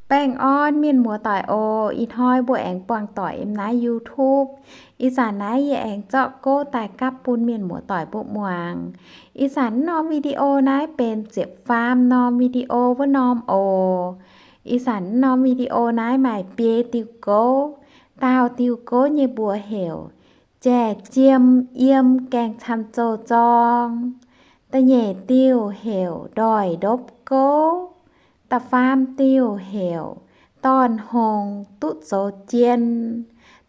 Baengh orn mienh muoz-doic oc. Ih hnoi mbuo aengx buangh doic yiem naaiv YouTube. Ih zanc naaiv yie aengx zorqv gouv daaih gapv bun mienh muoz-doic mbuo muangx. Ih zanc naaiv norm video naaiv benx ziepc faam norm video wuov norm oc. Ih zanc naaiv norm video naaiv maaih biei diuh gouv. Daauh diuh gouv nyei mbuox heuc Jaeh-jiem yiem gaengh camv-zoh zorng. Da'nyeic diuh heuc Ndoih ndopv gouv. Da'faam diuh heuc Dorn-hongh duqv zoux jien.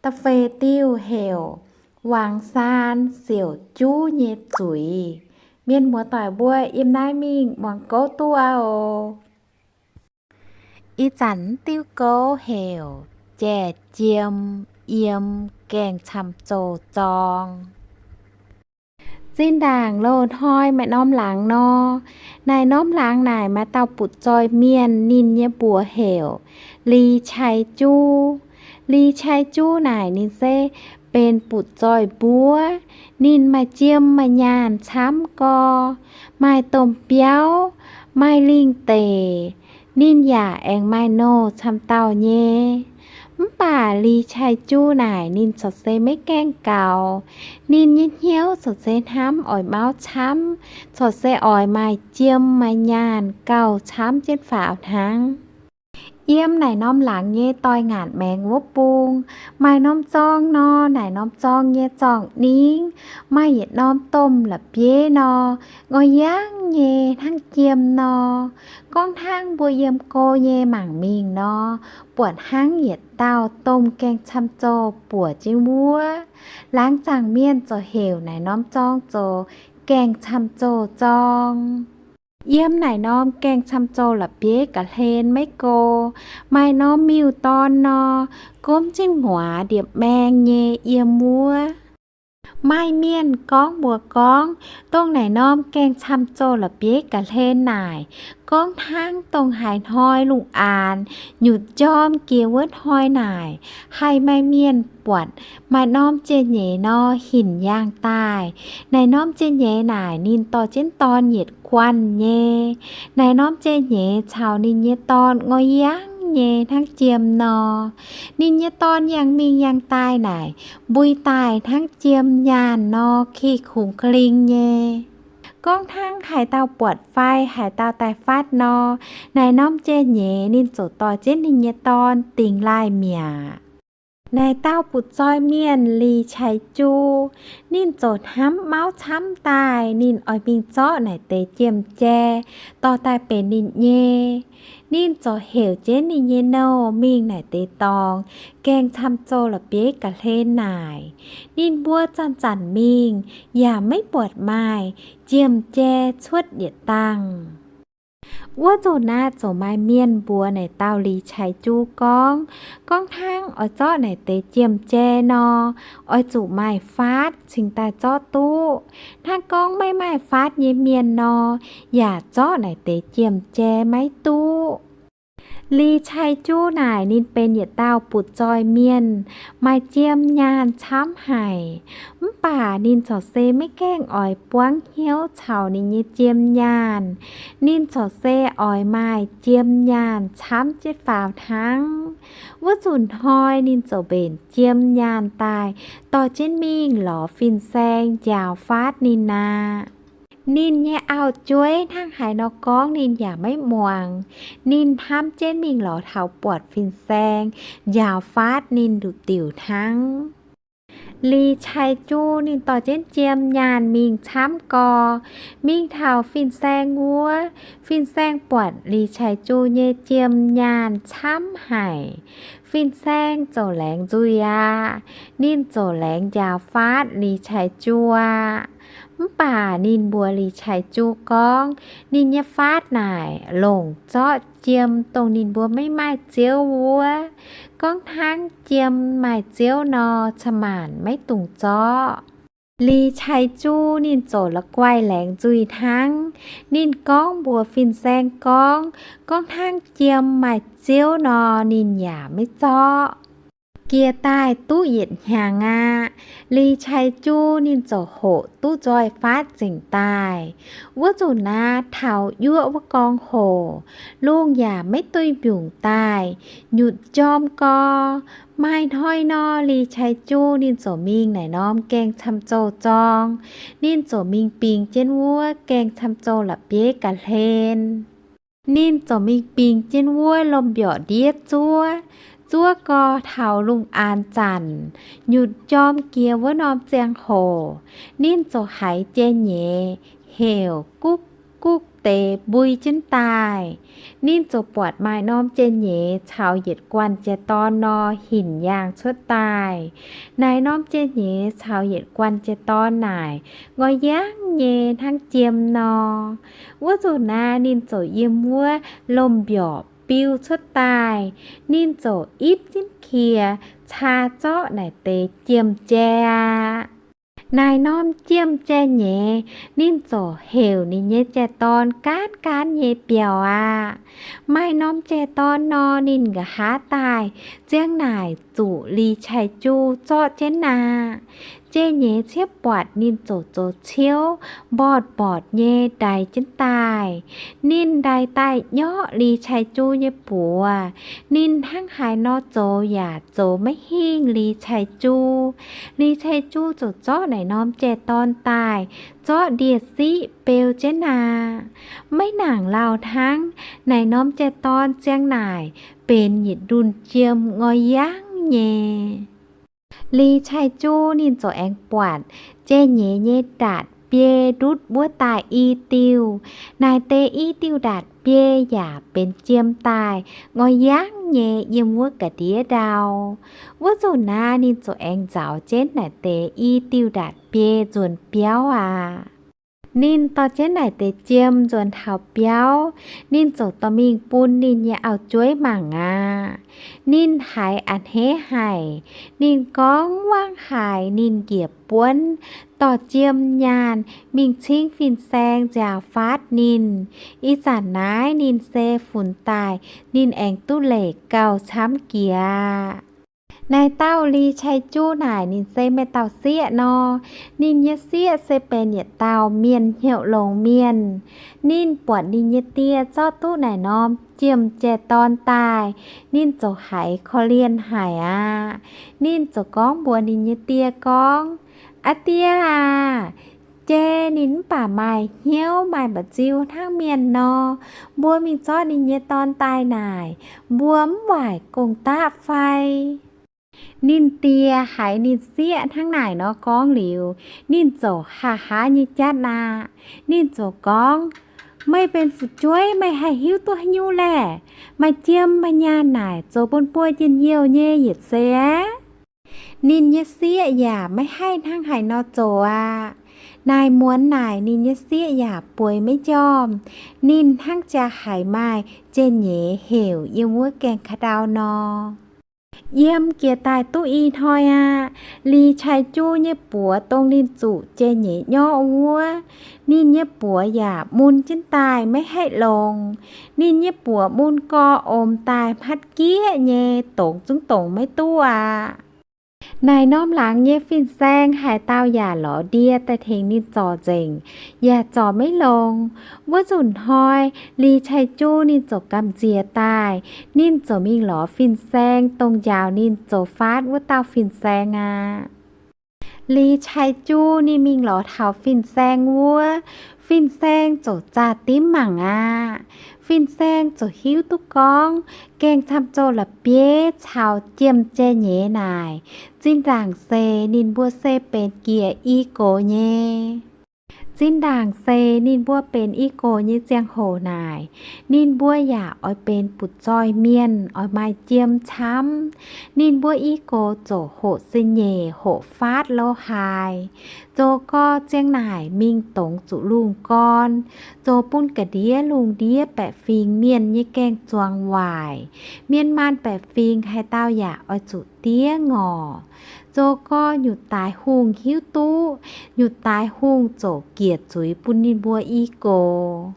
Da'feix diuh heuc Wangc saan siouc juv nyei zuiz. Mienh muoz-doic mbuo yiem naaiv mingh muangx gouv duqv aqv oc. Ih zanc diuh gouv heuc Jaeh-jiem yiem gaengh camv-zoh zorng. Zinh ndaangc loz-hnoi maaih norm laangz nor, naaic norm laangz naaic maaih dauh butv-zoih mienh, ninh nyei mbuox heuc Li Cai Juv. Li Cai Juv naaic ninh se benx butv-zoih mbuov. Ninh maaih jiem maaih nyaanh camv gorx, maaih domh biauv, maaih lingh deic. Ninh yaac aengx maaih nouh camv dauh nyei. Mv baac Li Cai Juv naaic ninh corc se maiv gaengh gaux. Ninh nyei hnyouv corc se hnamv oix mauv camv, corc se oix maaih jiem maaih nyaanh gauh camv jienv faaux hnangv. Yiem naaic norm laangz nyei doix-ngaatc maengx wuov bung, maaih norm zorng nor, naaic norm zorng nyei zorng-ningv maaih yietc norm domh la'bieiv nor, ngoi yangv nyei hnangv jiem nor. Gorngv hnangv mbuo yiem go nyei mangc mingh nor, buatc hnangv yietc dauh domh gaengh camv-zoh buoc jienv wuov. Laangz zaangc mienh ziouc heuc naaic norm zorng zoux gaengh camv-zoh zorng. Yiem naaic norm gaengh camv-zoh la'bieiv ga'hlen maiv go, maaih norm miuc-dorn nor, gomv jienv nguaaz ndiepv maeng nyei yiem wuov. Maaih mienh gorngv mbuox gorngv, dongh naaic norm gaengh camv-zoh la'bieiv ga'hlen naaic, gorngv hnangv dongh haaix hnoi lungh aanx nyutc jorm jiex wuov hnoi naaic, haih maaih mienh buatc maaih norm jiex nyeiz nor hinc yaangh daaih. Naaic norm jiex nyeiz naaic ninh dorh jienv dorn yietc guanh nyei. Naaic norm jiex nyeiz caux ninh nyei dorn ngoi yangv nyei hnangv jiem nor. Ninh nyei dorn yangh mingh yangh daaih naaic, mbui daaih hnangv jiem nyaanh nor, kih kungx ka'ling nyei. Gorngv hnangv haaix dauh buatc fai haaix dauh daaih fatv nor, naaic norm jiex nyeiz ninh ziouc dorh jienv ninh nyei dorn dingx laaih mi'aqv. Naaic dauh butv-zoih mienh Li Cai Juv, ninh ziouc hnamv mauv camv daaih, ninh oix mingh zorqv naaic deix jiem-jai dorh daaih benx ninh nyei. Ninh ziouc heuc jienv ninh nyei nouh mingh naaic deix dorngx gaengh camv-zoh la'bieiv ga'hlen naaic. Ninh mbuo zanc-zanc mingh yaac maiv buatc maaih jiem-jai cuotv yietc dangh. Wuov nzunc naaiv ziouc maaih mienh mbuox naaic dauh Li Cai Juv gorngv, gorngv hnangv oix zorqv naaic deix jiem-jai nor, oix zuqc maaih faatv cingx daaih zorqv duqv. Hnangv gorngv maiv maaih faatv nyei mienh nor, yaac zorqv naaic deix jiem-jai maiv duqv. Li Cai Juv naaic ninh benx yietc dauh butv-zoih mienh, maaih jiem nyaanh camv haic. Mv baac ninh corc se maiv gaengh oix buangv hnyouv caux ninh nyei jiem nyaanh. Ninh corc se oix maaih jiem nyaanh camv jienv faaux hnangv. Wuov nzunc hnoi ninh ziouc mbenc jiem nyaanh daaih, dorh jienv mingh lorz fin-saeng njaaux faatv ninh aqv. Ninh nyei auv-jueiv hnangv haaix nor gorngv ninh yaac maiv muangx. Ninh hnamv jienv mingh lorz taux buatc fin-saeng njaaux faatv ninh nduqc diuc hnangv. Li Cai Juv ninh dorh jienv jiem nyaanh mingh camv gorx, mingh taux fin-saeng wuov. Fin-saeng buatc Li Cai Juv nyei jiem nyaanh camv haic. Fin-saeng ziouc laengz nzuih aqv. Ninh ziouc laengz njaaux faatv Li Cai Juv aqv. Mv baac ninh mbuox Li Cai Juv gorngv, ninh nyei faatv naaic longc zorqv jiem dongh ninh mbuo maiv maaih ziouv wuov. Gorngv hnangv jiem maaih ziouv nor, ca'maanc maiv dungx zorqv. Li Cai Juv ninh ziouc la'guaih laengz nzuih hnangv. Ninh gorngv mbuox fin-saeng gorngv, gorngv hnangv jiem maaih ziouv nor, ninh yaac maiv zorqv. Jiex daaih duqv yietc hnyangx aqv, Li Cai Ju ninh ziouc hoqc duqv nzoih faatv zengc daaih. Wuov nzunc naaiv taux yuoqv wuov gorngv hoc, lungh yaac maiv duih mbiungc daaih, nyutc jorm gau. Maaih hnoi nor, Li Cai Ju ninh ziouc mingh naaic norm gaeng camv-zoh zorng. Ninh ziouc mingh bingx jienv wuov gaeng camv-zoh la'bieiv ga'hlen. Ninh ziouc mingh bingx jienv wuov lomh mbiorqc ndiev zuov. Zuov gau taux lungh aanx zanc, nyutc jorm jiex wuov norm ziangh hoc, ninh ziouc haiz jai-nyeiz heuc gukv gukv deix mbui jienv daaih. Ninh ziouc buatc maaih norm jai-nyeiz caux yietc guanh jai-dorn nor hinc yaangh cuotv daaih. Naaic norm jai-nyeiz caux yietc guanh jai-dorn naaic ngoi yangv nyei hnangv jiem nor. Wuov nzunc naaiv ninh ziouc yiem wuov lomh mbiorqc biu cuotv daaih. Ninh ziouc ipv jienv qiex caa zorqv naaic deix jiem jai aqv. Naaic norm jiem jai-nyeiz ninh ziouc heuc ninh nyei jai-dorn gaanv gaanv nyei biauv aqv. Maaih norm jai-dorn nor ninh nqa'haav daaih ziang naaic zuqc Li Cai Ju zorqv jienv aqv. Jai-nyeiz ciev buatc ninh ziouc zoux ciouv mbotv mbotv nyei ndaix jienv daaih. Ninh ndaix daaih nyorqv Li Cai Ju nyei buoz. Ninh hnangv haaix nor zoux yaac zoux maiv hingh Li Cai Ju. Li Cai Ju ziouc zorqv naaic norm jai-dorn daaih, zorqv ndie-siqv beu jienv aqv. Maiv nangc lauh hnangv, naaic norm jai-dorn ziang naaic benx yietc ndunh jiem ngoi yangv nyei. Li Cai Ju ninh ziouc aengx buatc jai-nyeiz nyei ndatc biei ndutv wuov daaih i diuh. Naaic deix i diuh ndatc biei yaac benx jiem daaih ngoi yangv nyei yiem wuov ga'ndiev ndau. Wuov nzunc naaiv ninh ziouc aengx nzaaux jienv naaic deix i diuh ndatc biei nzuonx biauv aqv. Ninh dorh jienv naaic deix jiem nzuonx taux biauv, ninh ziouc dorh mingh bun ninh nyei auv-jueiv mangc aqv. Ninh haiz a'hneiv haic. Ninh gorngv wangv haic ninh njiec buonv dorh jiem nyaanh mingh cingv fin-saeng nziaaux faatv ninh. Ih zanc naaiv ninh se funx daaih ninh aengx duqv leih gauh camv jiex. Naaiv dauh Li Cai Ju naaic ninh se maaih dauh sieqv nor. Ninh nyei sieqv se benx yietc dauh mienh hnyouv longx mienh. Ninh buatc ninh nyei die zorqv duqv naaic norm jiem jai-dorn daaih, ninh ziouc haiz korv-lienh haic aqv. Ninh ziouc gorngv mbuox ninh nyei die gorngv, Aa die aah! Jai ninh mv baac maaih hnyouv maaih mba'nziu hnangv mienh nor, mbuo mingh zorqv ninh nyei dorn daaih naaic, mbuo mv waaic gong-daqv fai? Ninh die haiz ninh sieqv hnangv naaic nor gorngv liuz, ninh ziouc haaix haaix nyei jatv aqv. Ninh ziouc gorngv, Meih benx fu'jueiv meih haih hiuv duqv haaix nyungc laeh? Maaih jiem maaih nyaanh naaic zoux bun buo njien-youh nyei yietc seix aqv. Ninh nyei sieqv yaac maiv haih hnangv haaix nor zoux aqv. Naaic muonz naaic ninh nyei sieqv yaac bueix maiv njormh. Ninh hnangv jaa haiz maaih jai-nyeiz heuc yiem wuov gaengh ka'ndau nor. Yiem jiex daaih duqv i hnoi aqv, Li Cai Ju nyei buoz dongh ninh zuqc jai-nyeiz nyorqv wuov, ninh nyei buoz yaac mun jienv daaih maiv haih longx. Ninh nyei buoz mun gorx omx daaih hmatv gieqv nyei, dongz zungv dongz maiv duqv aqv. Naaic norm laangz nyei fin-saeng haaix dauh yaac lorz ndie daaih tengx ninh zorc nzengc, yaac zorc maiv longx. Wuov nzunc hnoi, Li Cai Ju ninh ziouc gamh nziex daaih. Ninh ziouc mingh lorz fin-saeng dongh njaaux ninh zoux faatv wuov dauh fin-saeng aqv. Li Cai Ju ninh mingh lorz taux fin-saeng wuov, fin-saeng ziouc zaah dimv mangc aqv. Fin-saeng ziouc hiuv duqv gorngv gaengh camv-zoh la'bieiv caux jiem jai-nyeiz naaic, zinh ndaangc seix ninh mbuo se benx jiex i gox nyei. Zinh ndaangc seix ninh mbuo benx i gox nyei ziangh hoc naaic, ninh mbuo yaac oix benx butv-zoih mienh, oix maaih jiem camv. Ninh mbuo i gox ziouc hoqc se nyeic hoqc faatv lo haaix, zoux gorx ziang naaic mingh dongz zuqc lungh gorn, zoux bun ga'ndiev lungh ndiev baeqc fingx mienh nyei gaeng-zuangx waaic. Mienh maanh baeqc fingx haaix dauh yaac oix zuqc diev ngorc. Zoux gorx nyutc daaix hungh hiuv duqv, nyutc daaix hungh ziouc giec zuiz bun ninh mbuo i gox.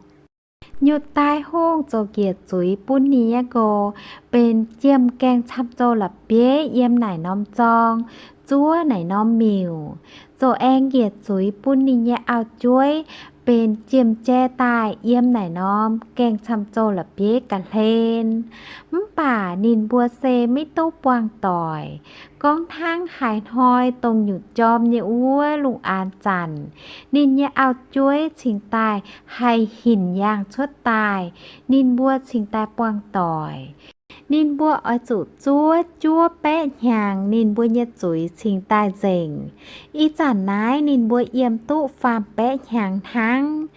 Nyutc daaih hungh ziouc njiec zuiz bun ninh nyei nqox benx jiem gaengh camv-zoh la'bieiv yiem naaic norm zorng, zuov naaic norm miuc, ziouc aengx njiec zuiz bun ninh nyei auv-jueiv benx jiem-jai daaih yiem naaic norm gaengh camv-zoh la'bieiv ga'hlen. Mv baac ninh mbuo se maiv duqv buangh doic. Gorngv hnangv haaix hnoi dongh nyutc jorm nyei wuov lungh aanx zanc, ninh nyei auv-jueiv cingx daaih haih hinc yaangh cuotv daaih, ninh mbuo cingx daaih buangh doic. Ninh mbuo oix zuqc zuov juov baeqv hnyangx ninh mbuo nyei zuiz cingx daaih nzengc. Ih zanc naaiv ninh mbuo yiem duqv faam-baeqv hnyangx hnangv.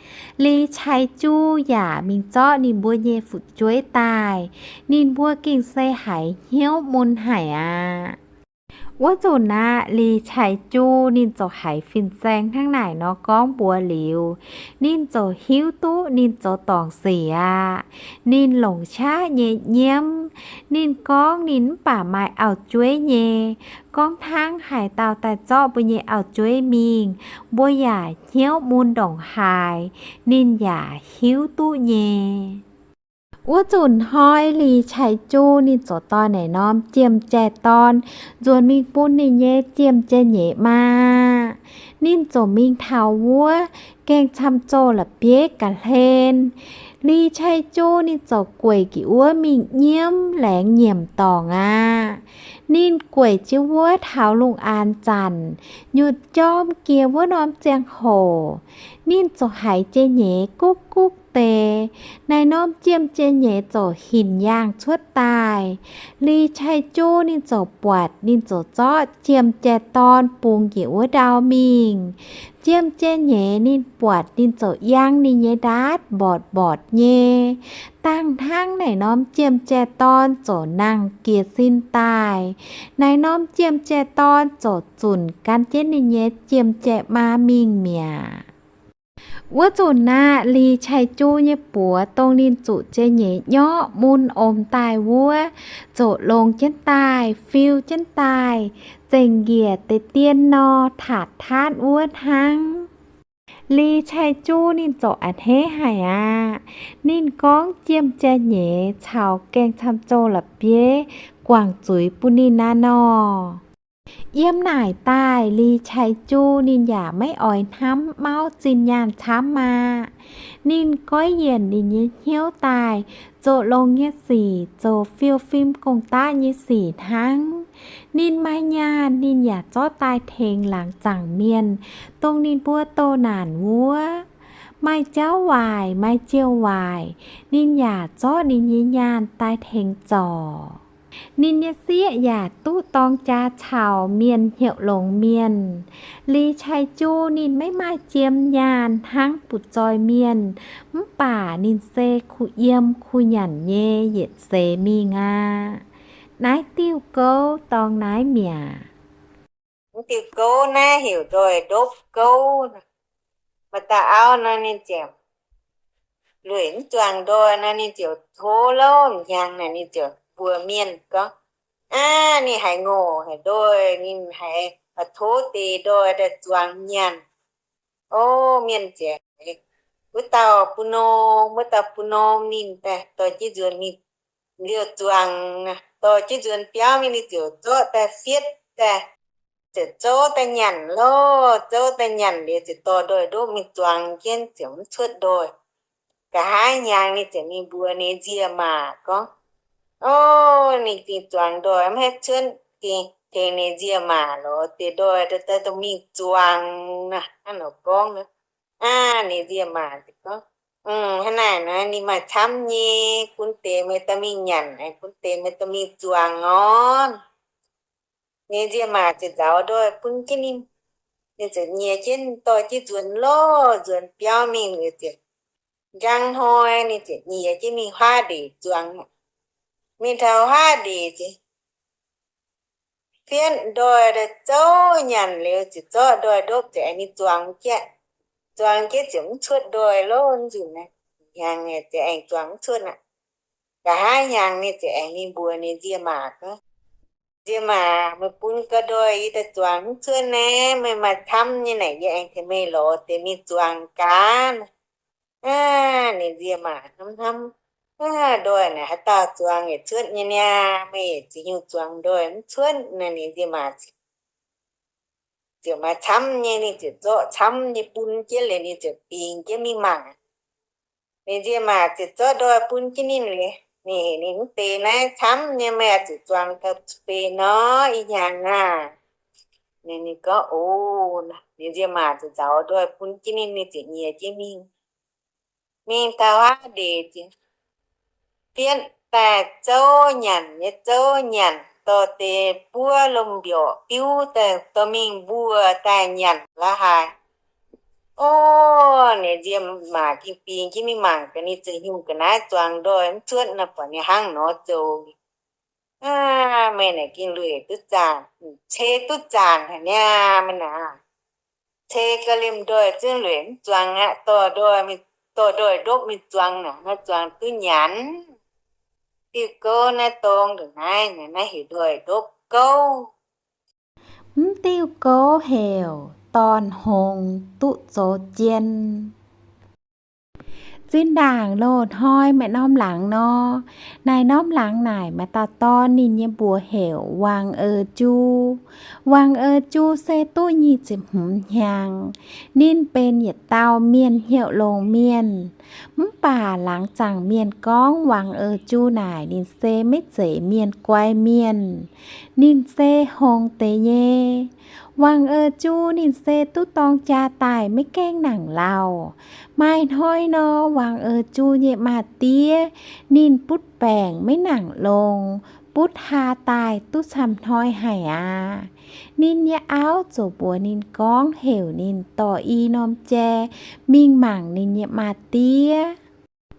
Li Cai Ju yaac mingh zorqv ninh mbuo nyei fu'jueiv daaih. Ninh mbuo gengh se haiz hnyouv mun haic aqv. Wuov nzunc aqv, Li Cai Ju ninh ziouc haiz fin-saeng hnangv naaic nor gorngv mbuox liuz, ninh ziouc hiuv duqv ninh zoux dorngc sic aqv. Ninh longc qaqv nyei nyiemv. Ninh gorngv ninh mv baac maaih auv-jueiv nyei. Gorngv hnangv haaix dauh daaih zorqv mbuo nyei auv-jueiv mingh, mbuo yaac hnyouv mun ndongc haaix, ninh yaac hiuv duqv nyei. Wuov nzunc hnoi Li Cai Ju ninh ziouc dorh naaic norm jiem-jai dorn nzuonx mingh bun ninh nyei jiem-jai nyeiz maa. Ninh ziouc mingh taux wuov gaengh camv-zoh la'bieiv ga'hlen. Li Cai Ju ninh ziouc gueic njiec wuov mingh nyiemv laengz nyiemc dorngc aqv. Ninh gueic jienv wuov taux lungh aanx zanc, nyutc jorm jiex wuov norm ziangh hoc, ninh ziouc haiz jai-nyeiz gukv gukv deix. Naaic norm jiem-jai nyeiz ziouc hinc yaangh cuotv daaih. Li Cai Ju ninh ziouc buatc, ninh ziouc zorqv jiem-jai dorn bungx njiec wuov ndau mingh. Jiem-jai nyeiz ninh buatc ninh ziouc yangh ninh nyei ndaatv mbortc mbortc nyei. Dangh hnangv naaic norm jiem-jai dorn ziouc nangh jiez sin daaih. Naaic norm jiem-jai dorn ziouc zunc gan jienv ninh nyei jiem-jai maa mingh mi'aqv. Wuov nzunc aqv, Li Cai Ju nyei buoz dongh ninh zuqc jai-nyeiz nyorqv mun omx daaih wuov, ziouc longx jienv daaih, fiu jienv daaih, zengc njiec deix dien nor, tatc taatv wuov hnangv. Li Cai Ju ninh ziouc a'hneiv haic aqv. Ninh gorngv jiem-jai nyeiz caux gaengh camv-zoh la'bieiv guangc zuiz bun ninh naaiv nor. Yiem naaic daaih Li Cai Ju ninh yaac maiv oix hnamv mauv zinh nyaanh camv aqv. Ninh goiv yienc ninh nyei hnyouv daaih, zoux longx nyei sic, zoux fiou fim gong-daqv nyei sic hnangv. Ninh maaih nyaanh ninh yaac zorqv daaih tengx laangz zaangc mienh, dongh ninh mbuo doh naanc wuov. Maaih jauv waaic, maaih jiouh waaic, ninh yaac zorqv ninh nyei nyaanh daaih tengx zorc. Ninh nyei sieqv yaac duqv dorng jaa caux mienh hnyouv longx mienh. Li Cai Ju ninh maiv maaih jiem nyaanh hnangv butv-zoih mienh, mv baac ninh se kuh yiem kuh nyanc nyei yietc seix mingh aqv. Naaiv diuh gouv dorng naaiv mi'aqv. Mv diuh gouv naaiv heuc ndoih ndopv gouv. Maaih dauh auv nor ninh ziouc lueic mv zuangx ndoih nor ninh ziouc tov louv hnyangx naaic ninh ziouc mbuox mienh gorngv, aav, ninh haiz ngorc haic ndoih, ninh haiz tov deix ndoih daaih zuangx nyanc. O, mienh ziouc, wuov dauh bun norm, wuov dauh bun norm ninh daaih dorh jienv nzuonx mingh liouh zuangx, dorh jienv nzuonx biauv mingh ninh ziouc zorqv daaih fietv daaih, ziouc zouv daaih nyanc lorh, zouv daaih nyanc liuz ziouc dorh ndoih ndopv mingh zuangx jienv ziouc mv cuotv ndoih. Nqa'haav hnyangx ninh ziouc mingh mbuox ninh nzie maac gorngv, o, ninh dingh zuangx ndoih mv haih cuotv, dingh tengx ninh nzie maac lorz deix ndoih daaih dongh mingh zuangx naaic. Hnangv nor gorngv, aav, ninh nzie maac ziouc gorngv, hnangv naaic nor ninh maaih camv nyei, gunv deix meih daaih mingh nyanc, gunv deix meih daaih mingh zuangx orn. Ninh nzie maac ziouc nzaaux ndoih bun jienv ninh. Ninh ziouc nyiex jienv dorh jienv nzuonx lorh nzuonx biauv mingh liuz ziouc njang hnoi ninh ziouc nyiex jienv mingh huaav ndeic zuangx. Mingh taux huaav ndeic ziouc fietv ndoih daaih zouv nyanc liuz ziouc zorqv ndoih ndopv ziouc aengx mingh zuangx jienv. Zuangx jienv ziouc mv cuotv ndoih lorh nzunc naaiv. Hnyangx ziouc aengx zuangx mv cuotv aqv. Nqa'haav hnyangx ninh ziouc aengx mingh mbuox ninh nzie maac gorngv, nzie maac, meih bun gau ndoih yie daaih zuangx mv cuotv naaiv, meih maaih camv nyei naaic yie aengx tengx meih lorz deix mingh zuangx gaax. Aav, ninh nzie maac hnamv hnamv, aav, ndoih naaic haaix dauh zuangx yietc cuotv nyei niaa, meih yietc ziex nyungc zuangx ndoih mv cuotv naaic. Ninh nzie maac ziouc maaih camv nyei, ninh ziouc zorqv camv nyei bun jienv liuz, ninh ziouc bingx jienv mingh mangc. Ninh nzie maac ziouc zorqv ndoih bun jienv ninh liuz, ninh heuc ninh mv deix naaiv camv nyei, meih oix zuqc zuangx gauh benx nor ih hnyangx aah. Ninh, ninh gorngv, O, ninh nzie maac ziouc nzauz ndoih bun jienv ninh, ninh ziouc nyiex jienv mingh. Mingh taux haav ndeic, fietv daaih zouv nyanc nyei zouv nyanc, dorh deix buov lomh mbiorqc biuv daaih dorh mingh mbuo daaih nyanc la'haaix. O, ninh nzie maac ging bingx jienv mingh mangc gaax ninh ziex nyungc ga'naaiv zuangx ndoih mv cuotv nor, buatc ninh hnangv nor zoux. Aav, meih naaic ging lueic duqv zaanc, ceix duqv zaanc haic niaa meih naaic. Ceix ga'liemh ndoih zungv lueic mv zuangx aqv. Dorh ndoih, dorh ndoih ndopv mingh zuangx naaic, naaiv zuangx duqv nyanc. Diuh gouv naaiv dongh ndongc naaiv, naaiv heuc ndoih ndopv gouv. Mv diuh gouv heuc dorn-hngongx duqv zoux jien. Zinh ndaangc loz-hnoi maaih norm laangz nor, naaiv norm laangz naaic maaih dauh dorn, ninh nyei mbuox heuc Wang-Eu Ju. Wang-Eu Ju se duqv nyic ziepc hmz hnyangx. Ninh benx yietc dauh mienh hnyouv longx mienh. Mv baac laangz zaangc mienh gorngv Wang-Eu Ju naaic ninh se maiv zeiz mienh guai mienh. Ninh se hngongx deix nyei. Wang-Eu Ju ninh se duqv dorng jaa daaih maiv gaengh nangc lauh. Maaih hnoi nor, Wang-Eu Ju nyei maa-diex ninh butv baengc maiv nangc longx, butv haa daaih duqv camv hnoi haic aqv. Ninh nyei auv ziouc mbuox ninh gorngv heuc ninh dorh i norm jai mingh mangc ninh nyei maa-diex.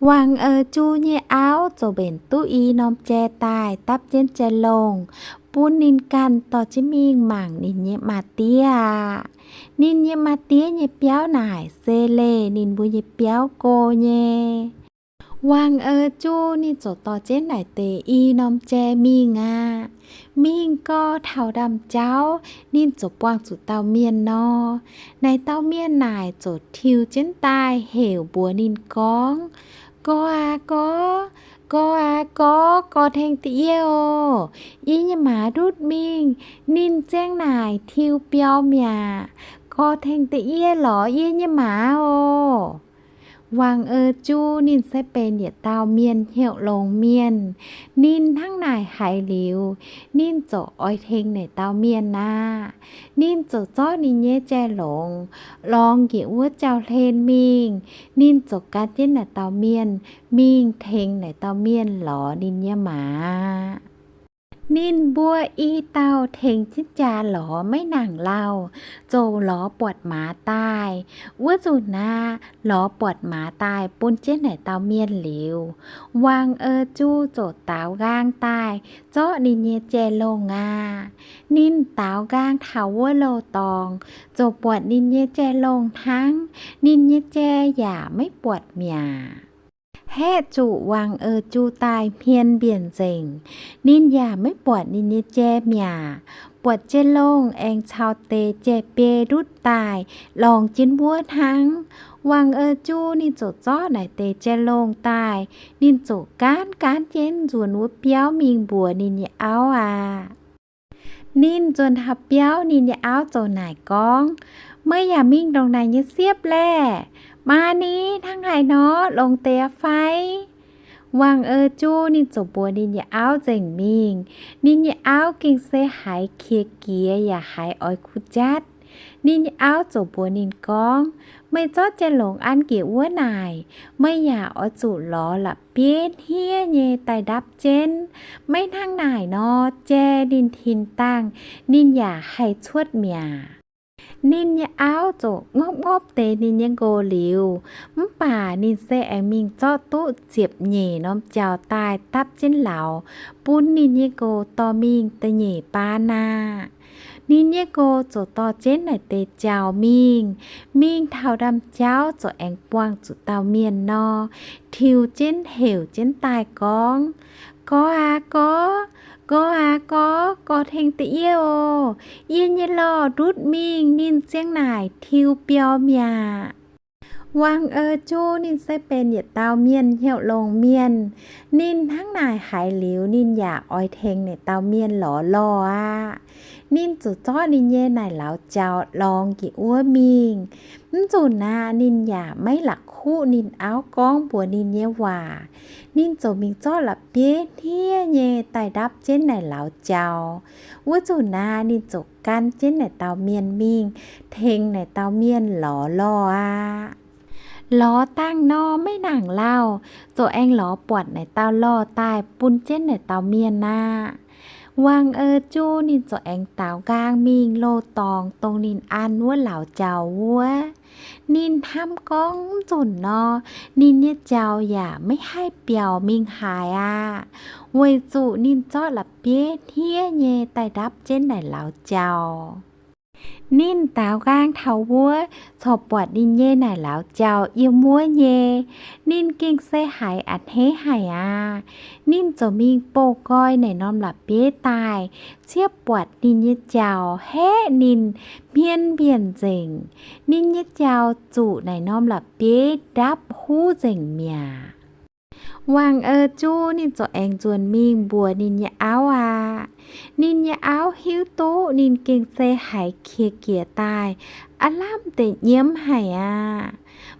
Wang-Eu Ju nyei auv ziouc mbenc duqv i norm jai daaih dapv jienv jai-longh bun ninh ganh dorh jienv mingh mangc ninh nyei maa-diex aqv. Ninh nyei maa-diex nyei biauv naaic se leih ninh mbuo nyei biauv go nyei. Wang-Eu Ju ninh ziouc dorh jienv naaic deix i norm jai mingh aqv. Mingh gau taux ndaamv-jauv, ninh ziouc buangh zuqc dauh mienh nor. Naaic dauh mienh naaic ziouc tiux jienv daaih heuc mbuox ninh gorngv, Gorx aac gorx, gorx aac gorx, gorx tengx da'yie oc. Yie nyei maaz ndutv mingh, ninh ziang naaic tiux biaux mi'aqv. Gorx tengx da'yie lorz yie nyei maaz oc. Wang-Eu Ju ninh se benx yietc dauh mienh hnyouv longx mienh. Ninh hnangv naaic haiz liuz, ninh ziouc oix tengx naaic dauh mienh aqv. Ninh ziouc zorqv ninh nyei jai-longh lorngx njiec wuov jauv-hlen mingh. Ninh ziouc gan jienv naaic dauh mienh mingh tengx naaic dauh mienh lorz ninh nyei maaz. Ninh mbuo i dauh tengx jienv jaa lorz maiv nangc lauh, ziouc lorz buatc maaz daaih. Wuov nzunc aqv, lorz buatc maaz daaih bun jienv naaic dauh mienh liuz, Wang-Eu Ju ziouc daaux nqaang daaih zorqv ninh nyei jai-longh aqv. Ninh daaux nqaang taux wuov louh dorngx, ziouc buatc ninh nyei jai-longh hnangv. Ninh nyei jai yaac maiv buatc mi'aqv. Haeqv zuqc Wang-Eu Ju daaih hmien mbienc nzengc, ninh yaac maiv buatc ninh nyei jai mi'aqv. Buatc jai-longh aengx caux deix jai-biei ndutv daaih lorngx jienv wuov hnangv. Wang-Eu Ju ninh ziouc zorqv naaic deix jai-longh daaih, ninh ziouc gaanv gaanv jienv nzuonx wuov biauv mingh mbuox ninh nyei auv aqv. Ninh nzuonx taux biauv, ninh nyei auv ziouc naaic gorngv, Meih yaac mingh ndongc naaic nyei siepv laeh? Maa ni, hnangv haaix nor, longx deix fai? Wang-Eu Ju ninh ziouc mbuox ninh nyei auv nzengc mingh. Ninh nyei auv gengh se haiz qiex jiez yaac haiz oix kuh jatv. Ninh nyei auv ziouc mbuox ninh gorngv, Meih zorqv jai-longh an njiec wuov naaic, meih yaac oix zuqc lorz la'bieiv hniev nyei daaih ndapv jienv. Maiv hnangv naaic nor, jai ninh tin dangh ninh yaac haih cuotv mi'aqv. Ninh nyei auv ziouc ngopv ngopv deix ninh nyei nqox liuz, mv baac ninh se aengx mingh zorqv duqv ziepc nyeic norm jaux daaih dapv jienv lauz bun ninh nyei nqox dorh mingh da'nyeic baan aqv. Ninh nyei nqox ziouc dorh jienv naaic deix jaux mingh. Mingh taux ndaamv-jauv ziouc aengx buangh zuqc dauh mienh nor, tiux jienv heuc jienv daaih gorngv, Gorx aac gorx, gorx aac gorx, gorx tengx da'yie oc. Yie nyei lorh ndutv mingh, ninh ziang naaic tiux biaux mi'aqv. Wang-eu Juv ninh se benx yietc dauh mienh hnyouv longx mienh. Ninh hnangv naaic haiz liuz, ninh yaac oix tengx naaic dauh mienh lorz lorh aqv. Ninh ziouc zorqv ninh nyei naaic lauz jaux lorngx njiec wuov mingh. Mv nzunc naaic ninh yaac maiv la'kuqv ninh auv gorngv mbuox ninh nyei waac. Ninh ziouc mingh zorqv la'bieiv hniev nyei daaih ndapv jienv naaic lauz jaux. Wuov nzunc naaic ninh ziouc gan jienv naaic dauh mienh mingh tengx naaic dauh mienh lorz lorh aqv. Lorz dangh nor maiv nangc lauh, ziouc aengx lorz buatc naaic dauh lorh daaih bun jienv naaic dauh mienh aqv. Wang-eu Juv ninh ziouc aengx daaux nqaang mingh loz-dorngx dongh ninh an wuov lauz jaux wuov. Ninh hnamv gorngv mv nzunc nor, ninh nyei jaux yaac maiv haih biaux mingh haaix aqv, weic zuqc ninh zorqv la'bieiv hniev nyei daaih ndapv jienv naaic lauz jaux. Ninh daaux nqaang taux wuov corc buatc ninh nyei naaic lauz jaux yiem wuov nyei. Ninh gengh se haiz a'hneiv haic aqv. Ninh ziouc mingh bouh nqoi naaic norm la'bieiv daaih, ciev buatc ninh nyei jaux haeqv ninh hmien mbienc nzengc. Ninh nyei jaux zuqc naaic norm la'bieiv ndapv huv nzengc mi'aqv. Wang-eu Juv ninh ziouc aengx nzuonx mingh mbuox ninh nyei auv aqv. Ninh nyei auv hiuv duqv ninh gengh se haiz qiex jiez daaih, aav lamh deix nyiemv haic aqv.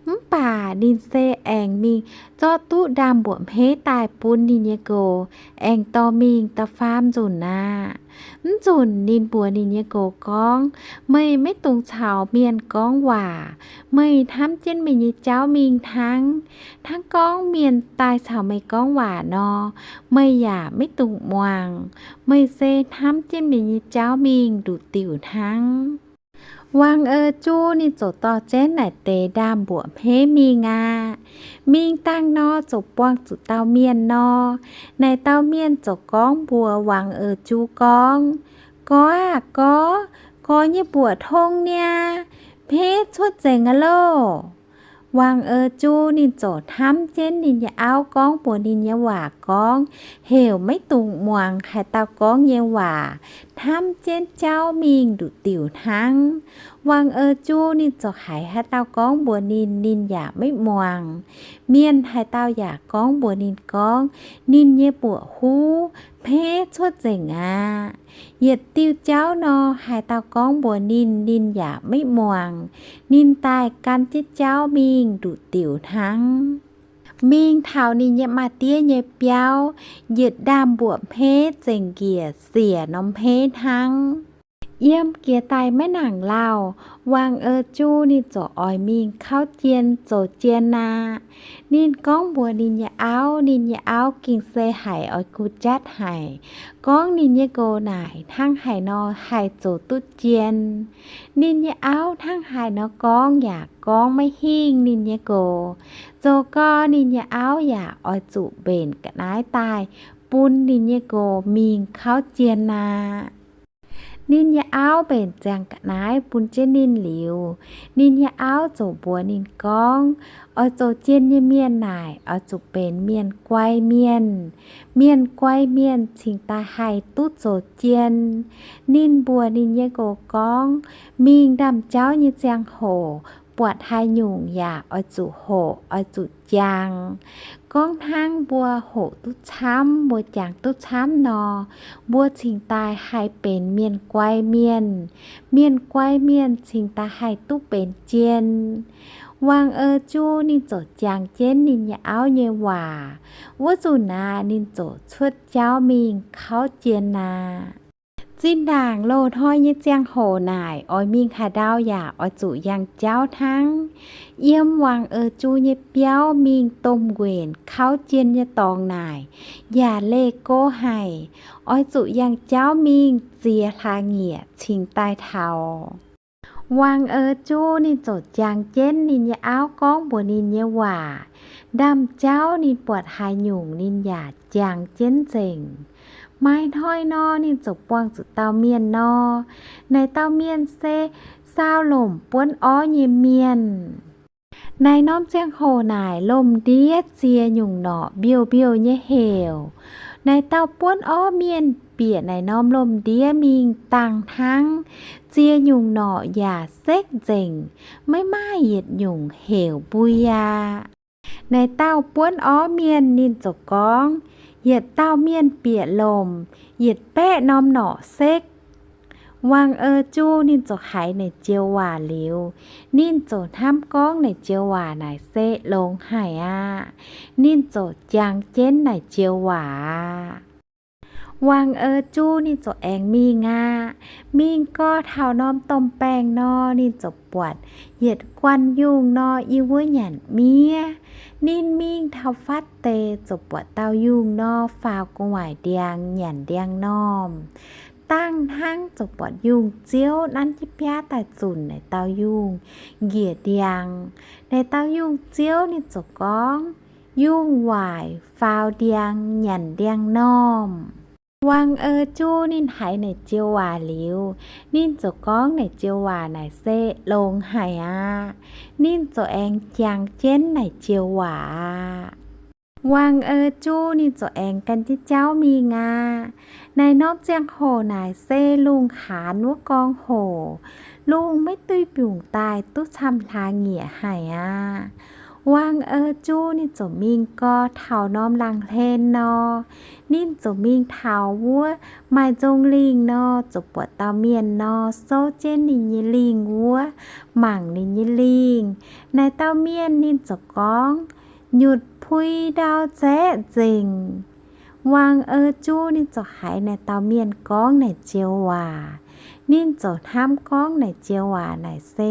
Mv baac ninh se aengx mingh zorqv duqv ndaamv-mbuoqc hmeiv daaih bun ninh nyei nqox aengx dorh mingh da'faam nzunc aqv. Mv nzunc ninh mbuox ninh nyei nqox gorngv, meih maiv dungx caux mienh gorngv waac. Meih hnamv jienv meih nyei jauv mingh hnangv. Hnangv gorngv mienh daaih caux meih gorngv waac nor, meih yaac maiv dungx muangx. Meih se hnamv jienv meih nyei jauv mingh nduqc diuc hnangv. Wang-eu Juv ninh ziouc dorh jienv naaic deix ndaamv-mbuoqc hmeiv mingh aqv. Mingh dangh nor ziouc buangh zuqc dauh mienh nor. Naaic dauh mienh ziouc gorngv mbuox Wang-eu Juv gorngv, Gorx aah, gorx, gorx nyei mbuoqc tong niaa, hmeiv cuotv nzengc aqv loh. Wang-eu Juv ninh ziouc hnamv jienv ninh nyei auv gorngv mbuox ninh nyei waac gorngv, heuc maiv dungx muangx haaix dauh gorngv nyei waac, hnamv jienv jauv mingh nduqc diuc hnangv. Wang-eu Juv ninh ziouc haiz haaix dauh gorngv mbuox ninh, ninh yaac maiv muangx. Mienh haaix dauh yaac gorngv mbuox ninh gorngv, ninh nyei mbuoqc huv hmeiv cuotv nzengc aqv. Yietc diuh jauv nor, haaix dauh gorngv mbuox ninh, ninh yaac maiv muangx. Ninh daaih gan jienv jauv mingh nduqc diuc hnangv. Mingh taux ninh nyei maa-diev nyei biauv, yietc ndaamv-mbuoqc hmeiv zengc njiec siec norm hmeiv hnangv. Yiem jiex daaih maiv nangc lauh, Wang-eu Juv ninh ziouc oix mingh kauv jien zoux jien aqv. Ninh gorngv mbuox ninh nyei auv, ninh nyei auv gengh se haiz oix gu jatv haic, gorngv ninh nyei nqox naaic hnangv haaix nor haih zoux duqv jien. Ninh nyei auv hnangv haaix nor gorngv yaac gorngv maiv hingh ninh nyei nqox. Zoux gau ninh nyei auv yaac oix zuqc mbenc ga'naaiv daaih bun ninh nyei nqox mingh kauv jien aqv. Ninh nyei auv mbenc ziangh ga'naaiv bun jienv ninh liuz, ninh nyei auv ziouc mbuox ninh gorngv, oix zoux jien nyei mienh naaic oix zuqc benx mienh guai mienh. Mienh guai mienh cingx daaih haih duqv zoux jien. Ninh mbuox ninh nyei nqox gorngv, mingh ndaamv-jauv nyei ziangh hoc, buatc haaix nyungc yaac oix zuqc hoqc, oix zuqc jangx. Gorngv hnangv mbuo hoqc duqv camv, mbuo jangx duqv camv nor, mbuo cingx daaih haih benx mienh guai mienh. Mienh guai mienh cingx daaih haih duqv benx jien. Wang-eu Juv ninh ziouc jangx jienv ninh nyei auv nyei waac. Wuov nzunc aqv, ninh ziouc cuotv jauv mingh kauv jien aqv. Zinh ndaangc loz-hnoi nyei ziangh hoc naaic, oix mingh haaix ndau yaac oix zuqc yangh jauv hnangv. Yiem Wang-eu Juv nyei biauv mingh domh nquenc kauv jien nyei dorngx naaic, yaac leih go haic. Oix zuqc yangh jauv mingh ziex hlaax nyieqc cingx daaih taux. Wang-eu Juv ninh ziouc jangx jienv ninh nyei auv gorngv mbuox ninh nyei waac. Ndaamv-jauv ninh buatc haaix nyungc ninh yaac jangx jienv nzengc. Maaih hnoi nor, ninh ziouc buangh zuqc dauh mienh nor. Naaic dauh mienh se saau lomc buonv orv nyei mienh. Naaic norm ziangh hoc naaic, lomh ndiev ziex nyungc norqc mbiouh mbiouh nyei heuc. Naaic dauh buonv orv mienh bieqc naaic norm lomh ndiev mingh dangh hnangv, ziex nyungc norqc yaac sekv nzengc, maiv maaih yietc nyungc heuc mbui aqv. Naaic dauh buonv orv mienh ninh ziouc gorngv, yietc dauh mienh bieqc lomc, yietc baeqv norm norqc sekv. Wang-eu Juv ninh ziouc haiz naaic joux waac liuz, ninh ziouc hnamv gorngv naaic joux waac naaic se longx haic aqv. Ninh ziouc jangx jienv naaic joux waac aqv. Wang-eu Juv ninh ziouc aengx mingh aqv. Mingh gau taux norm domh baengh nor, ninh ziouc buatc yietc guanh yungh nor, yie wuov nyanc miev. Ninh mingh taux fatv deix ziouc buatc dauh yungh nor, faaux gu'nguaaic ndiangx nyanc ndiangx-normh. Dangh hnangv ziouc buatc yungh ziouv nanv jienv biaav daaih zunc naaic dauh yungh njiec ndiangx. Naaic dauh yungh ziouv ninh ziouc gorngv, yungh waaic faaux ndiangx nyanc ndiangx-normh. Wang-eu Juv ninh haiz naaic joux waac liuz, ninh ziouc gorngv naaic joux waac naaic se longx haic aqv. Ninh ziouc aengx jangx jienv naaic joux waac aqv. Wang-eu Juv ninh ziouc aengx gan jienv jauv mingh aqv. Naaic norm ziangh hoc naaic se lungh haanz wuov gorngv hoc, lungh maiv duih mbiungc daaih duqv camv hlaax nyiec haic aqv. Wang-eu Juv ninh ziouc mingh gau taux norm laangz hlen nor, ninh ziouc mingh taux wuov maaih nzong lingh nor, ziouc buatc dauh mienh nor, souv jienv ninh nyei lingh wuov, mangc ninh nyei lingh. Naaic dauh mienh ninh ziouc gorngv, nyutc pui ndau zaeqv nzengc. Wang-eu Juv ninh ziouc haiz naaic dauh mienh gorngv naaic joux waac. Ninh ziouc hnamv gorngv naaic joux waac naaic se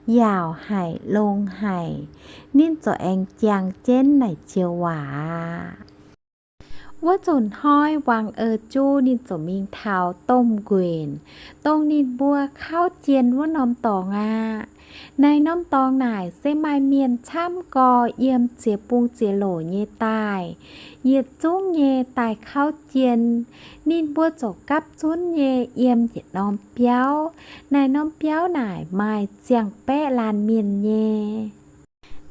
yaauc haic, longx haic. Ninh ziouc aengx jangx jienv naaic joux waac aqv. Wuov nzunc hnoi Wang-eu Juv ninh ziouc mingh taux domh nquenc, dongh ninh mbuo kauv jien wuov norm dorngx aqv. Naaic norm dorngx naaic se maaih mienh camv gorx yiem ziex bung ziex loc nyei daaih, yietc zungv nyei daaih kauv jien. Ninh mbuo ziouc gapv zunv nyei yiem yietc norm biauv. Naaic norm biauv naaic maaih ziangh baeqv laanh mienh nyei.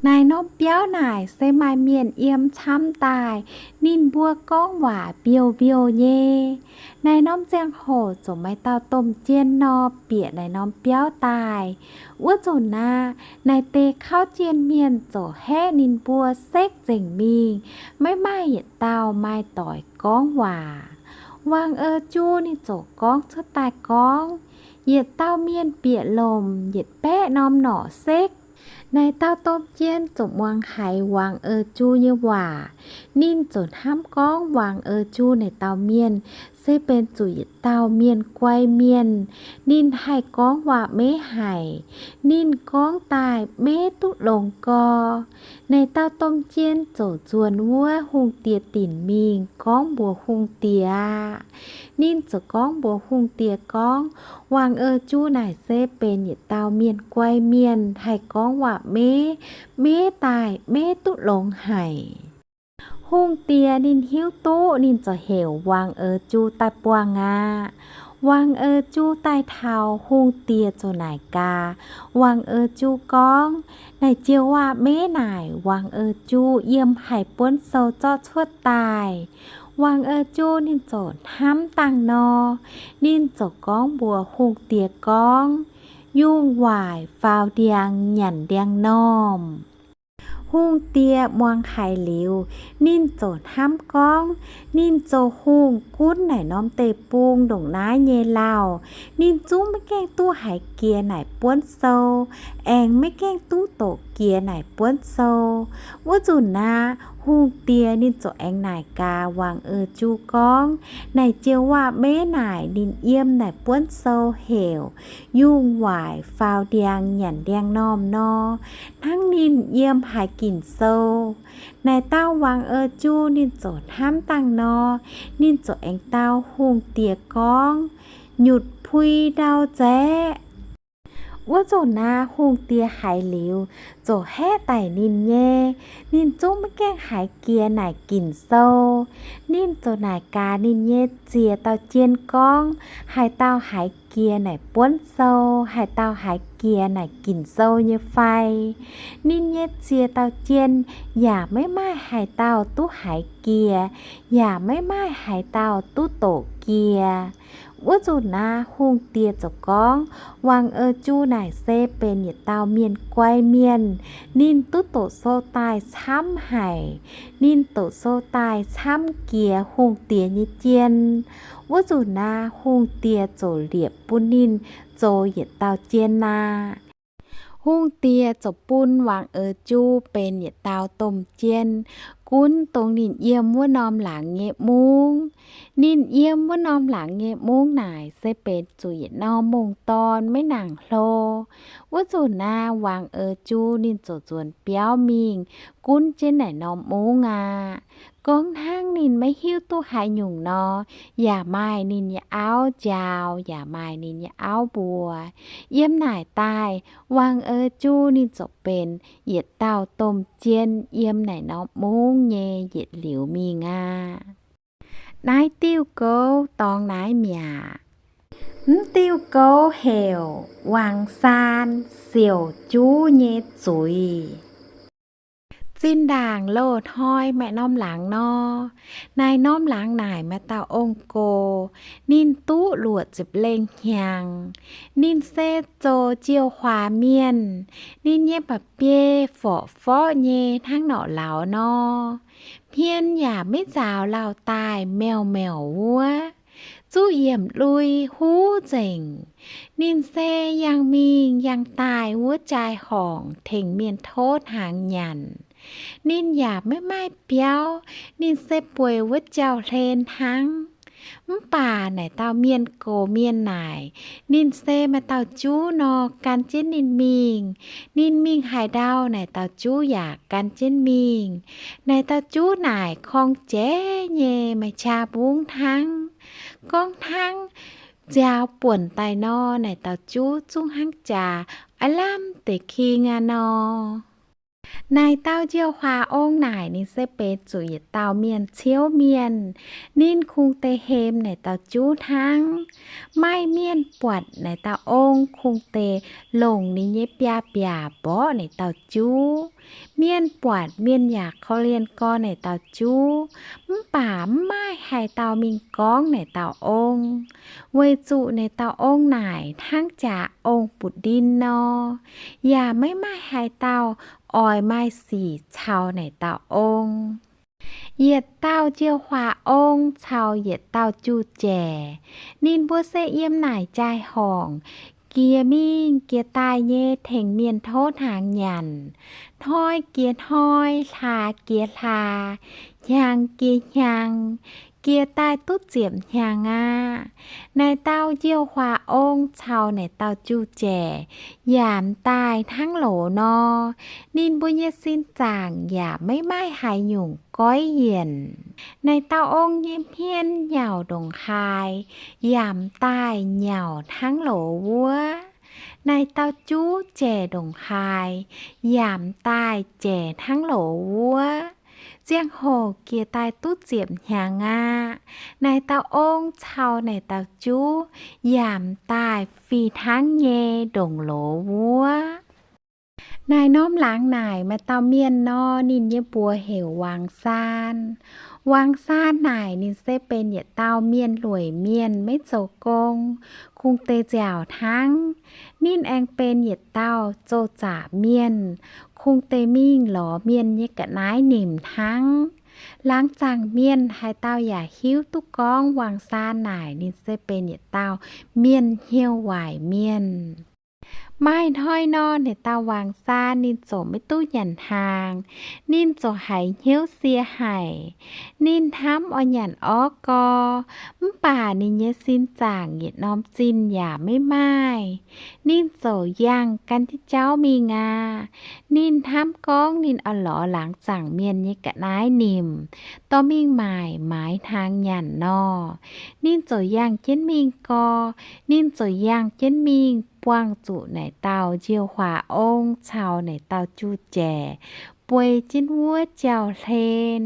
Naaic norm biauv naaic se maaih mienh yiem camv daaih, ninh mbuo gorngv waac mbiouh mbiouh nyei. Naaic norm ziangh hoc ziouc maaih dauh domh jien nor bieqc naaic norm biauv daaih. Wuov nzunc aqv, naaic deix kauv jien mienh ziouc haeqv ninh mbuo sekv nzengc mingh, maiv maaih yietc dauh maaih doic gorngv waac. Wang-eu Juv ninh ziouc gorngv cuotv daaih gorngv, yietc dauh mienh bieqc lomc, yietc baeqv norm norqc sekv. Naaic dauh domh jien ziouc muangx haiz Wang-eu Juv nyei waac. Ninh ziouc hnamv gorngv Wang-eu Juv naaic dauh mienh se benx zuqc yietc dauh mienh guai mienh. Ninh haih gorngv waac maiv haic. Ninh gorngv daaih maiv duqv longx gorx. Naaic dauh domh jien ziouc nzuonx wuov hungh diex dinc mingh gorngv mbuox hungh diex aqv. Ninh ziouc gorngv mbuox hungh diex gorngv, Wang-eu Juv naaic se benx yietc dauh mienh guai mienh, haih gorngv waac maiv, maiv daaih maiv duqv longx haic. Hungh diex ninh hiuv duqv, ninh ziouc heuc Wang-eu Juv daaih buangh aqv. Wang-eu Juv daaih taux, hungh diex ziouc naaic gaax Wang-eu Juv gorngv, naaic joux waac maiv naaic Wang-eu Juv yiem haic buonv sou zorqv cuotv daaih. Wang-eu Juv ninh ziouc hnamv dangh nor, ninh ziouc gorngv mbuox hungh diex gorngv, yungh waaic faaux ndiangx nyanc ndiangx-normh. Hungh diex muangx haiz liuz, ninh ziouc hnamv gorngv, ninh zoux hungh gunv naaic norm deic-bung ndongc naaiv nyei lauh, ninh zungv maiv gaengh duqv haiz jiex naaic buonv sou, aengx maiv gaengh duqv doqc jiex naaic buonv sou. Wuov nzunc aqv, hungh diex ninh ziouc aengx naaic gaax Wang-eu Juv gorngv, naaic joux waac maiv naaic ninh yiem naaic buonv sou heuc, yungh waaic faaux ndiangx nyanc ndiangx-normh nor, hnangv ninh yiem haaix ginc sou. Naaic dauh Wang-eu Juv ninh ziouc hnamv dangh nor, ninh ziouc aengx dau hungh diex gorngv, nyutc pui ndau zaeqv. Wuov nzunc aqv, hungh diex haiz liuz, ziouc haeqv daic ninh nyei. Ninh zungv maiv gaengh haiz jiex naaic ginc sou. Ninh ziouc naaic gaax ninh nyei ziex dauh jien gorngv, haaix dauh haiz jiex naaic buonv sou, haaix dauh haiz jiex naaic ginc sou nyei fai. Ninh nyei ziex dauh jien yaac maiv maaih haaix dauh duqv haiz jiex, yaac maiv maaih haaix dauh duqv doqc jiex. Wuov nzunc naaiv hungh diex ziouc gorngv, Wangc Eix Ju naaic se benx yietc dauh mienh guai mienh. Ninh duqv doqc sou daaih camv haic. Ninh doqc sou daaih camv jiex hungh diex nyei jien. Wuov nzunc naaiv hungh diex ziouc liepc bun ninh zoux yietc dauh jien aqv. Hungh diex ziouc bun Wangc Eix Ju benx yietc dauh domh jien, gunv dongh ninh yiem wuov norm laangz nyei mungv. Ninh yiem wuov norm laangz nyei mungv naaic se benx zuqc yietc norm mungv dorn maiv nangc hlo. Wuov nzunc naaiv Wangc Eix Ju ninh ziouc nzuonx biauv mingh gunv jienv naaic norm mungv aqv. Gorngv hnangv ninh maiv hiuv duqv haaix nyungc nor, yaac maaih ninh nyei auv njaaux, yaac maaih ninh nyei auv mbuox. Yiem naaic daaih, Wangc Eix Ju ninh ziouc benx yietc dauh domh jien yiem naaic norm mungv nyei yietc liuz mingh aqv. Naaiv diuh gouv dorngx naaiv mi'aqv. Mv diuh gouv heuc Wangc Saan siouc juv nyei zuiz. Zinh ndaangc loz-hnoi maaih norm laangz nor, naaic norm laangz naaic maaih dauh ong-gux, ninh duqv luoqc ziepc lengh hnyangx. Ninh se zoux njiuh huaax mienh. Ninh nyei mba'biei forqv-forqv nyei hnangv norqc lauz nor. Hmien yaac maiv nzaaux lauh daaih meuh meuh wuov, zuqv yiemc lui huv nzengc. Ninh se yangh mingh yangh daaih wuov jaai-horngc tengx mienh tov hnaangx nyanc. Ninh yaac maiv maaih biauv, ninh se bueix wuov jauv-hlen hnangv. Mv baac naaic dauh mienh gox mienh naaic, ninh se maaih dauh juv nor gan jienv ninh mingh. Ninh mingh haaix ndau, naaic dauh juv yaac gan jienv mingh. Naaic dauh juv naaic korng-jeiv nyei, maaih qaqv mbungv hnangv. Gorngv hnangv nziaaux buonc daaih nor, naaic dauh juv zungv hnangv jaax aav lamh deix king aqv nor. Naaic dauh njiuh huaax ong naaic ninh se benx zuqc yietc dauh mienh ciouv mienh. Ninh kungx deix hemx naaic dauh juv hnangv. Maaih mienh buatc naaic dauh ong kungx deix longc ninh nyei biaa mbiaac mborqv naaic dauh juv. Mienh buatc mienh yaac korv-lienh gorx naaic dauh juv, mv baac mv maaih haaix dauh mingh gorngv naaic dauh ong, weic zuqc naaic dauh ong naaic hnangv jaax ong buoz-ndin nor, yaac maiv maaih haaix dauh oix maaih sic caux naaic dauh ong. Yietc dauh njiuh huaax ong caux yietc dauh juv-jaic, ninh mbuo se yiem naaic jaai-horngc jiex mingh jiex daaih nyei tengx mienh tov hnaangx nyanc. Hnoi jiex hnoi, hlaax jiex hlaax, hnyangx jiex hnyangx, jiex daaih duqv ziepc hnyangx aqv. Naaic dauh njiuh huaax ong caux naaic dauh juv-jaic yaac m'daaih hnangv loz nor. Ninh mbuo nyei sin zaangc yaac maiv maaih haaix nyungc goiv yienc. Naaic dauh ong nyei hmien nyauc ndongc haaix, yaac m'daaih nyauc hnangv loz wuov. Naaic dauh juv jaic ndongc haaix, yaac m'daaih jaic hnangv loz wuov. Ziangh hoc jiex daaih duqv ziepc hnyangx aqv. Naaic dauh ong caux naaic dauh juv yaac m'daaih fih hnangv nyei ndongc loz wuov. Naaic norm laangz naaic maaih dauh mienh nor, ninh nyei mbuox heuc Wangc Saan. Wangc Saan naaic ninh se benx yietc dauh mienh lueic mienh maiv zoux gong, kungx deix nziaauc hnangv. Ninh aengx benx yietc dauh zoh zaqc mienh, kungx deix mingh lorz mienh nyei ga'naaiv nimc hnangv. Laangz zaangc mienh haaix dauh yaac hiuv duqv gorngv Wangc Saan naaic ninh se benx yietc dauh mienh hnyouv waaic mienh. Maaih hnoi nor, naaic dauh Wangc Saan ninh ziouc maiv duqv nyanc hnaangx. Ninh ziouc haiz hnyouv sie haic. Ninh hnamv oix nyanc orv gorx, mv baac ninh nyei sin zaangc yietc norm zinh yaac maiv maaih. Ninh ziouc yangh gan jienv jauv mingh aqv. Ninh hnamv gorngv ninh oix lorz laangz zaangc mienh nyei ga'naaiv nimc, dorh mingh maaic maaiz hnaangx nyanc nor. Ninh ziouc yangh jienv mingh gorx. Ninh ziouc yangh jienv mingh buangh zuqc naaic dauh njiuh huaax ong caux naaic dauh juv-jaic bueix jienv wuov jauv-hlen.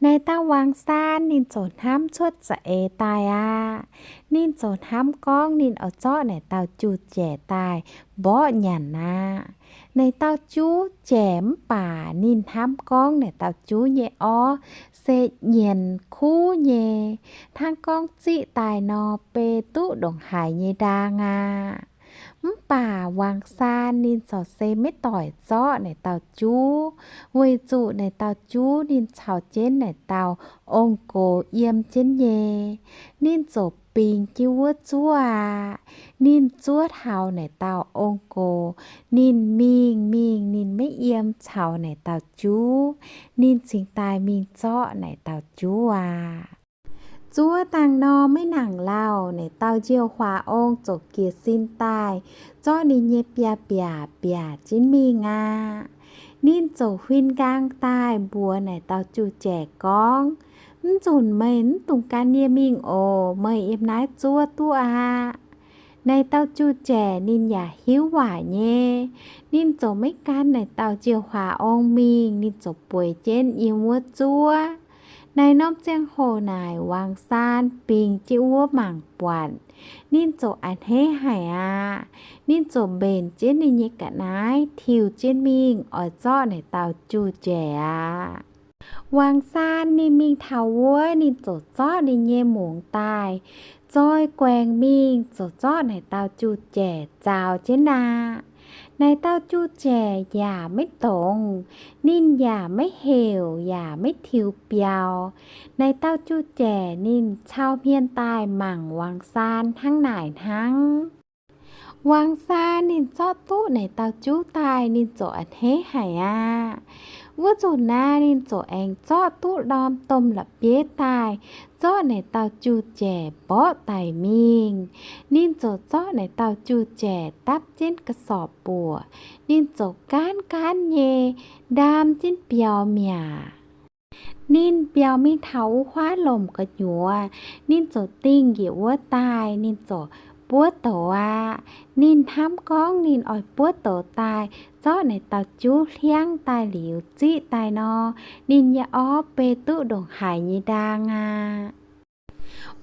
Naaic dauh Wangc Saan ninh ziouc hnamv cuotv za'eix daaih aqv. Ninh ziouc hnamv gorngv ninh oix zorqv naaic dauh Juv-Jaeqc daaih mborqv nyanc aqv. Naaic dauh Juv-Jaeqc mv baac ninh hnamv gorngv naaic dauh Juv nyei orv se nyienz kuv nyei, hnangv gorngv ziqv daaih nor beiv duqv ndongc haaix nyei ndaang aqv. Mv baac Wangc Saan ninh corc se maiv doic zorqv naaic dauh Juv, weic zuqc naaic dauh Juv ninh caux jienv naaic dauh ong-gox yiem jienv nyei. Ninh ziouc bingx jienv wuov zuov aqv. Ninh zuov taux naaic dauh ong-gox, ninh mingh mingh ninh maiv yiem caux naaic dauh Juv. Ninh cingx daaih mingh zorqv naaic dauh Juv aqv. Zuov dangh nor maiv nangc lauh, naaic dauh njiec huaax ong ziouc jiez sin daaih zorqv ninh nyei biaav-mbiaac mbiaac jienv mingh aqv. Ninh ziouc huin nqaang daaih mbuox naaic dauh Juv-Jaeqc gorngv, Mv nzunc meih mv dungx gan yie mingh oc. Meih yiem naaiv zuov duqv aqv. Naaic dauh Juv-Jaeqc ninh yaac hiuv waaic nyei. Ninh ziouc maiv gan naaic dauh njiec huaax ong mingh. Ninh ziouc bueix jienv yiem wuov zuov. Naaic norm ziangh hoc naaic Wangc Saan bingx jienv wuov mangc buatc. Ninh ziouc a'hneiv haic aqv. Ninh ziouc mbenc jienv ninh nyei ga'naaiv tiux jienv mingh oix zorqv naaic dauh Juv-Jaeqc aqv. Wangc Saan ninh mingh taux wuov ninh ziouc zorqv ninh nyei mungz daaih zoi guaengx mingh ziouc zorqv naaic dauh Juv-Jaeqc zaaux jienv aqv. Naaic dauh Juv-Jaeqc yaac maiv dongz, ninh yaac maiv heuc yaac maiv tiux biaux. Naaic dauh Juv-Jaeqc ninh cau hmien daaih mangc Wangc Saan hnangv naaic hnangv. Wangc Saan ninh zorqv duqv naaic dauh Juv daaih ninh ziouc a'hneiv haic aqv. Wuov nzunc naaiv ninh ziouc aengx zorqv duqv norm domh la'bieiv daaih zorqv naaic dauh Juv-Jaeqc mborqv daic mingh. Ninh ziouc zorqv naaic dauh Juv-Jaeqc dapv jienv กระสอบ buoqc. Ninh ziouc gaanv gaanv nyei ndaam jienv biaux mi'aqv. Ninh biaux mingh taux wuov huaav lomc gu'nyuoz, ninh ziouc dingh njiec wuov daaih, ninh ziouc buov douz aqv. Ninh hnamv gorngv ninh oix buov douz daaih zorqv naaic dauh Juv hliangv daaih liuz ziqv daaih nor, ninh nyei orv beiv duqv ndongc haaix nyei ndaang aqv.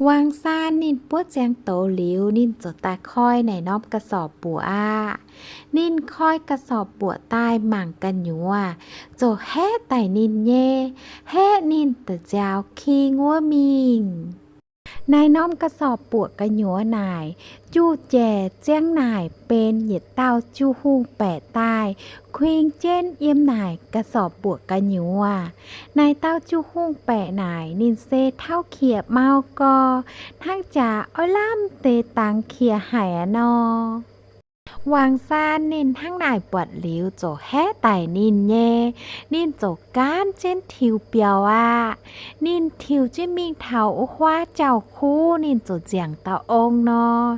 Wangc Saan ninh buov ziangx douz liuz, ninh ziouc daaih koi naaic norm กระสอบ buoqc aqv. Ninh koi กระสอบ buoqc daaih mangc gu'nyuoz, ziouc haeqv daic ninh nyei, haeqv ninh da'nziaaux king wuov mingh. Naaiv norm กระสอบ buoqc gu'nyuoz naaic, Juv-Jaeqc ziang naaic benx yietc dauh Juv-Hungh baeqc daaih kuing jienv yiem naaic กระสอบ buoqc gu'nyuoz. Naaic dauh Juv-Hungh baeqc naaic ninh se tauv qiex mau gor, hnangv jaax oix lamh deix dangx qiex haic aqv nor. Wangc Saan ninh hnangv naaic buatc liuz ziouc haeqv daic ninh nyei. Ninh ziouc gaanv jienv tiux biaux aqv. Ninh tiux jienv mingh taux wuov huaav jauv-kuv, ninh ziouc nziangc dauh ong nor.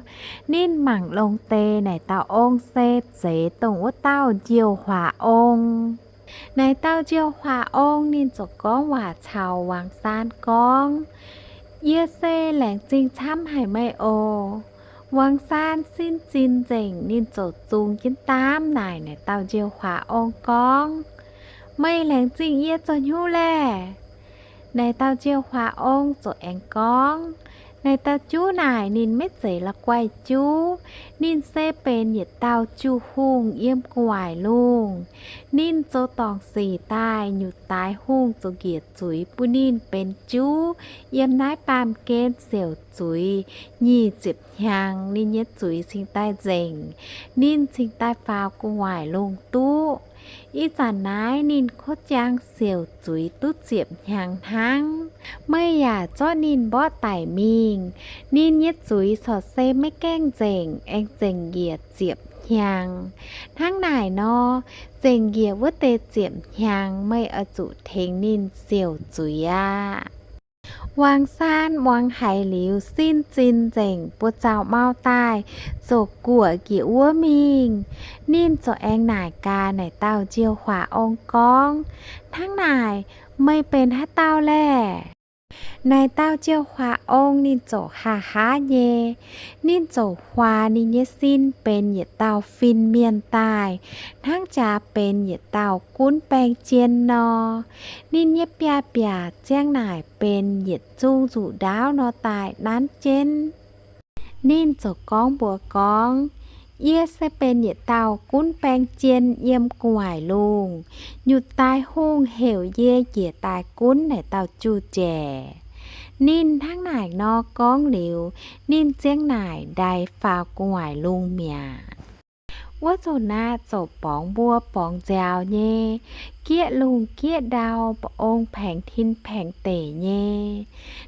Ninh mangc longx deix naaic dauh ong se zeiz dongh wuov dauh njiec huaax ong. Naaic dauh njiec huaax ong ninh ziouc gorngv waac caux Wangc Saan gorngv, Yie se laengz zingh camv haic meih oc. Wangc Saan sin zinh nzengc ninh ziouc zungx jienv daamv naaic naaic dauh njiec huaax ong gorngv, Meih laengz zingh yie zoux haaix nyungc laeh? Naaic dauh njiec huaax ong ziouc aengx gorngv, Naaic dauh Juv naaic ninh maiv zeiz la'guaih Juv. Ninh se benx yietc dauh Juv-Hungh yiem gu'nguaaic lungh. Ninh zoux dorngc sic daaih, nyutc daaix hungh zoux njiec zuiz bun ninh benx Juv yiem naaiv baamh gen siouc zuiz nyic ziepc hnyangx, ninh nyei zuiz cingx daaih nzengc, ninh cingx daaih faaux gu'nguaaic lungh duqv. Ih zanc naaiv ninh kov jang siouc zuiz duqv ziepc hnyangx hnangv. Meih yaac zorqv ninh mborqv daic mingh. Ninh nyei zuiz corc se maiv gaengh nzengc, aengx zengc njiec ziepc hnyangx. Hnangv naaic nor, zengc njiec wuov deix ziepc hnyangx meih oix zuqc tengx ninh siouc zuiz aqv. Wangc Saan muangx haiz liuz sin zinh nzengc, buoz-zaux mau daaih, ziouc guoqv njiec wuov mingh. Ninh ziouc aengx naaic gaax naaic dauh njiec huaax ong gorngv, Hnangv naaic, meih benx haaix dauh laeh? Naaic dauh jiou huaax ong ninh ziouc haaix haaix nyei. Ninh ziouc huaax ninh nyei sin benx yietc dauh fin-mienh daaih, hnangv jaax benx yietc dauh gunv baeng jien nor. Ninh nyei biaav-mbiaac ziang naaic benx yietc zungh nzuqc ndaauv nor daaih nanv jienv. Ninh ziouc gorngv mbuox gorngv, Yie se benx yietc dauh gunv baeng jien yiem gu'nguaaic lungh. Nyutc daaih hungh heuc yie njiec daaih gunv naaic dauh juv-njaec. Ninh hnangv naaic nor gorngv liuz, ninh ziang naaic ndaix faaux gu'nguaaic lungh mi'aqv. Wuov nzunc naaiv ziouc borngz mbuo borngz nziaaux nyei, gieqv lungh gieqv ndau, mba'ong paengx tin paengx deic nyei.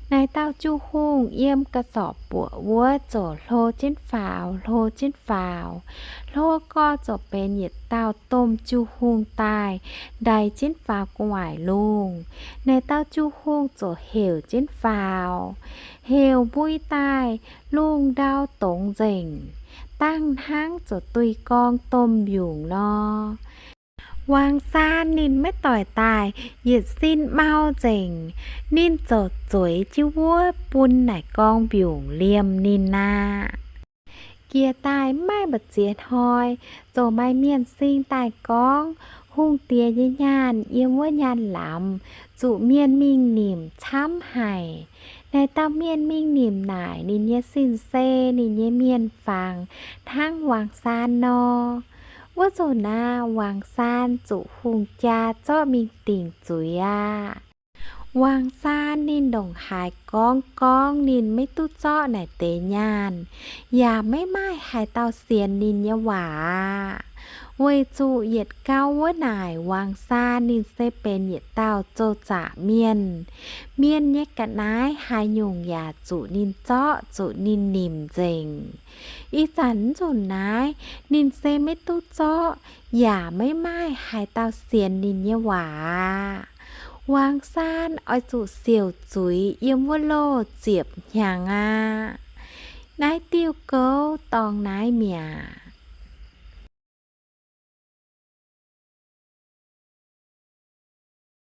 Naaic dauh juv-hungh yiem ga'sorpc buoqc wuov ziouc hlo jienv faaux, hlo jienv faaux. Hlo gorx ziouc benx yietc dauh domh juv-hungh daaih ndaix jienv faaux gu'nguaaic lungh. Naaic dauh juv-hungh ziouc heuc jienv faaux, heuc mbui daaih, lungh ndau dongz nzengc, dangh hnangv ziouc duih gorngv domh mbiungc nor. Wangc Saan ninh maiv doic daaih, yietc sin mau nzengc. Ninh ziouc zueiz jienv wuov bun naaic gorngv mbiungc liemh ninh aqv. Jiex daaih maiv maaih mbu'ziex hnoi, ziouc maaih mienh sing daaih gorngv, hungh diex nyei nyaanh yiem wuov nyaanh lamz zuqc mienh mingh nimc camv haic. Naaic dauh mienh mingh nimc naaic, ninh nyei sin-seix, ninh nyei mienh-fangx hnangv Wangc Saan nor. Wuov nzunc naaiv, Wangc Saan zuqc hungh jaa zorqv mingh dingc zuiz aqv. Wangc Saan ninh ndongc haaix gorngv gorngv ninh maiv duqv zorqv naaic deix nyaanh, yaac maiv maaih haaix dauh sienx ninh nyei waac aqv. Weic zuqc yietc gau wuov naaic Wangc Saan ninh se benx yietc dauh zoux zaqc mienh. Mienh nyei ga'naaiv haaix nyungc yaac zuqc ninh zorqv, zuqc ninh nimc nzengc. Ih zanc nzunc naaiv ninh se maiv duqv zorqv, yaac maiv maaih haaix dauh sienx ninh nyei waac aqv. Wangc Saan oix zuqc siouc zuiz yiem wuov loh ziepc hnyangx aqv. Naaiv diuh gouv dorngx naaiv mi'aqv.